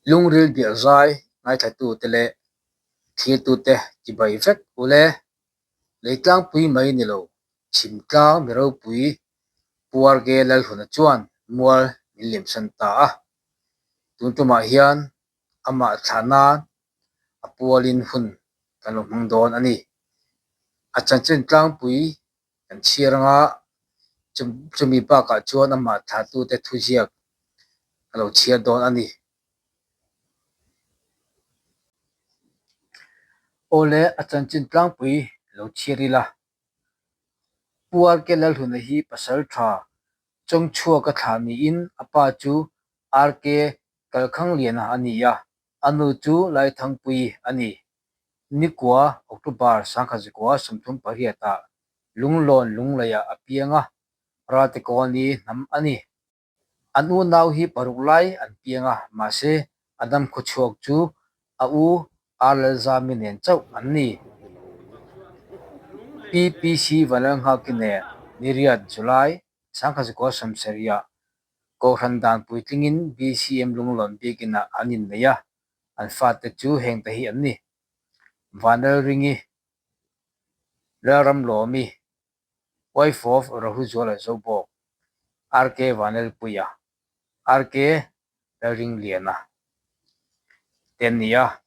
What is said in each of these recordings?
Lungril bialzai ngaithlatute leh thlirtute tibai vek ule. Leitlangpui mai ni lo, chhimtlang mi ropui Puarge Lalhluna chuan mual min limsan ta a. Tun tumah hian amah thlah nan a pualin hun kan lo hmang dawn a ni. A chanchin tlangpui kan chhiar anga chumi bakah chuan amah thlahtute thuziak a lo chhiar dawn a ni. Awle a chanchin tlangpui lo chhiar ila. Pu RK Lalhluna hi pasal tha Chawngchhuaka thlah niin a pa chu RK Kalkhangliana a ni a, a nu chu Laithangpuii a ni. Nikua, October, Sangkhazikua 38 ah Lunglawn Lungleiah a piang a, Raltekawni hnam a ni. An unau hi paruk lai an piang a, mahse a dam khawchhuak chu a u Arlalzami nen chauh an ni. PPC Vanlalnghaki nen Niriat July Sangkhazikua sawmsarihah Kohhran dan puitlingin BCM Lunglawn biakinah an innei a, an fate chu hengte hi an ni. Vanlalringi, Lalramlawmi, Wife of Rohluzuala Zobawk, RK Vanlalpuia, RK Lalringliana te an ni a.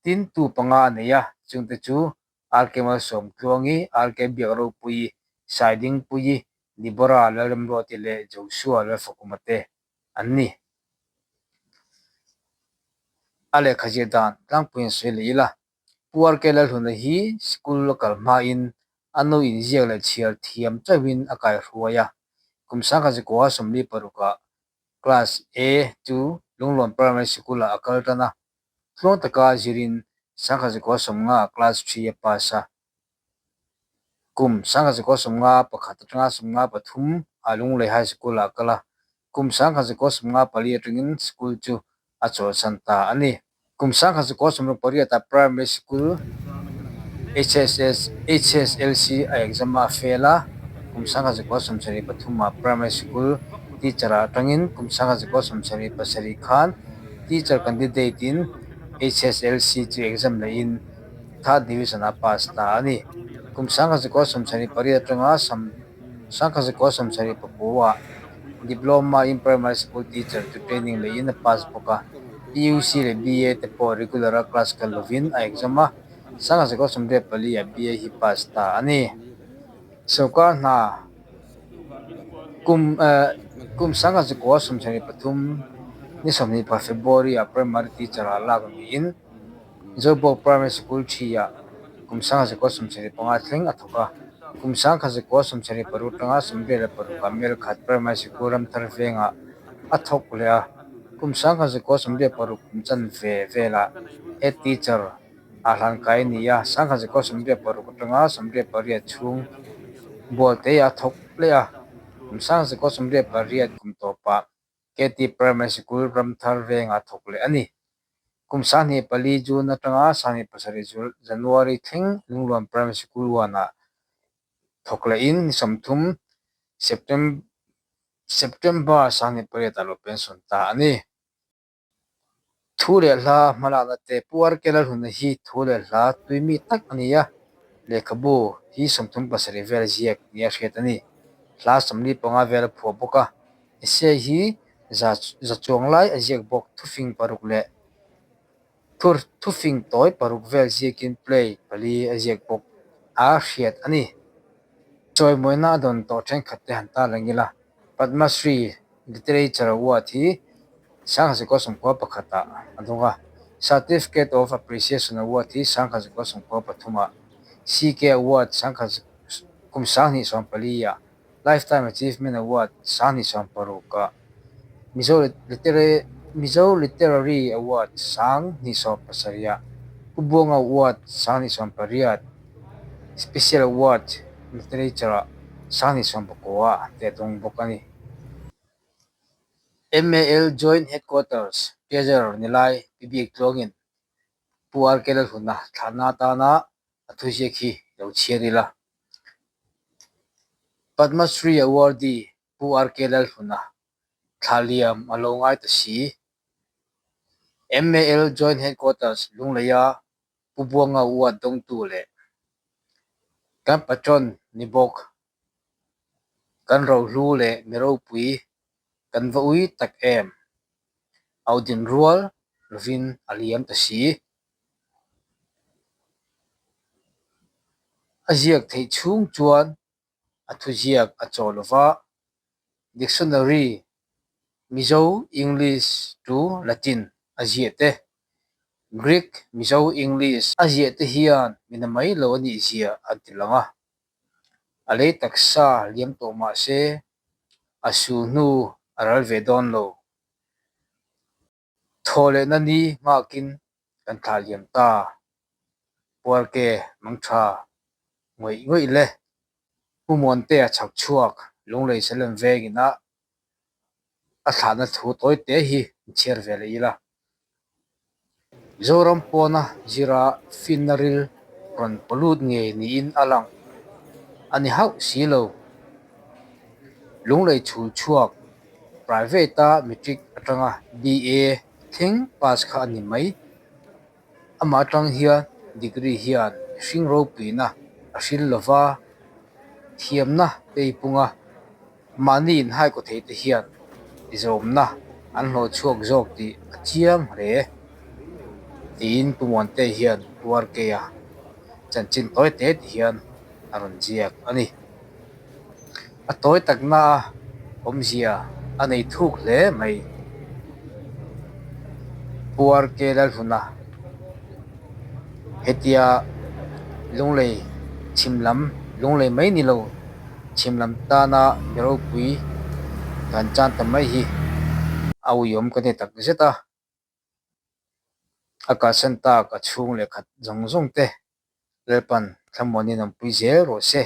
Tin, tu panga a nei a, chungte chu RK Malsawmtluangi, RK Biakropuii, Saidingpuii, Deborah Lalremruati leh Joshua Lalfakuma te an ni. A lehkha ziah dan tlangpuiin sawi leh ila, Pu RK Lalhluna hi school a kal hmain a nu inziak leh chhiar thiam chauhin a kaihruai a, kum 1946 ah Class A chu Lunglawn Primary Sikul-ah a kal tan a, tluang taka zirin 1950 ah Class 3 a pass a. Kum 1951 atanga 53 ah Lunglei High School-ah a kal a, kum 1954 atangin school chu a chawlhsan ta a ni. Kum 1968 ah Primary School HSS, HSLC a exam a fail a, kum 1973 ah Primary School teacher ah atangin kum 1977 khan teacher candidate in HSLC chu exam lehin third division ah pass ta a ni. Kum 1978 atanga 1974 ah Diploma in Primary School teacher chu training leihin a pass bawk a. PUC leh BA te pawh regular a class kal lovin a exam a, 1984 ah BA hi pass ta a ni. Sorkar hna kum kum 1973 ni 24 February ah Primary teacher ah lak niin Zobawk Primary School ṭhi-ah kum 1975 thleng a thawk a, kum 1976 atanga 76 ah Melkhat Primary Sikul Ramthar vengah a thawk leh a, kum 1976 kum chanve velah head teacher a hlankai a ni a, 1976 atanga 78 chhung Bualtei a thawk leh a, kum 1978 kum tawpah KT Primary Sikul Ramthar vengah a thawk leh a ni. Kum 24 June atanga 27 January thleng Lungluan Primary Sikul uanah thawk lehin ni 30 September 28 ah lo pension ta a ni. Thu leh hla hmalakna te Pu RK Lalhluna hi thu leh hla tui mi tak a ni a, lehkhabu hi 37 vel ziak nia hriat a ni. Hla 45 vel a phuah bawk a, essay hi za chuang lai a ziak bawk. Thufing paruk leh thufing tawi paruk vel ziakin play pali a ziak bawk a hriat a ni. Chawimawina a dawn tawh thenkhat te han tarlang ila, Padma Shri Literature Award hi 1991 ah a dawng a, Certificate of Appreciation Award hi 1993 ah, CK Award 2024 ah, Lifetime Achievement Award 2016 ah, Mizo Mizo Literary Award 2017 ah, Pu Buanga Award 2018, Special Award Literature ah 2019 ah te a dawng bawk a ni. MAL Joint Headquarters Treasurer ni lai Pi Biak Tluangin Pu RK Lalhluna thlahna atana a thuziak hi lo chhiar ila. Padma Shri Awardee Pu RK Lalhluna thla liam a lo ngai ta si. MAL Joint Headquarters Lungleia Pu Buanga Award dawngtu leh kan patron ni bawk, kan rohlu leh mi ropui kan va ui tak em? Audin rual lovin a liam ta si. A ziak theih chhung chuan a thuziak a chaw lo va, Dictionary, Mizo English to Latin a ziah te, Greek Mizo English a ziah te hian mi na mai lo a nih zia an ti lang a. A lei taksa liam tawh mah se a su hnu a ral ve dawn lo. Thaw lehna ni nghakin kan thlah liam ta. Puarke mangtha ngawih ngawih le. Pu Muantea chhak chhuak Lunglei Salem vengin a a thlahna thu tawi te hi in chhiar ve leh ila. Mizoram pawna zira finna ril rawn pawlut ngei niin a lang a ni hauh si lo. Lunglei chhul chhuak Private-a matric atanga BA thleng pass kha a ni mai. Amah atang hian degree hian mihring ropuina a hril lo va, thiamna peipunga mahni inhaikaw thei te hian tizawmna an hlawh chhuak zawk tih a chiang hle, tiin Pu Muante hian Pu RK-a chanchin tawi te ti hian a rawn ziak a ni. A tawi takna a awmzia a nei thuk hle mai. Pu RK Lalhluna hetia Lunglei chhim lam, Lunglei mai ni lo chhim lam tana mi ropui kan chan ta mai hi a uiawm ka ni tak zet a. A kalsan tak a chhung leh khat zawng zawng te Lalpan thlamuanin awmpui zel rawh se.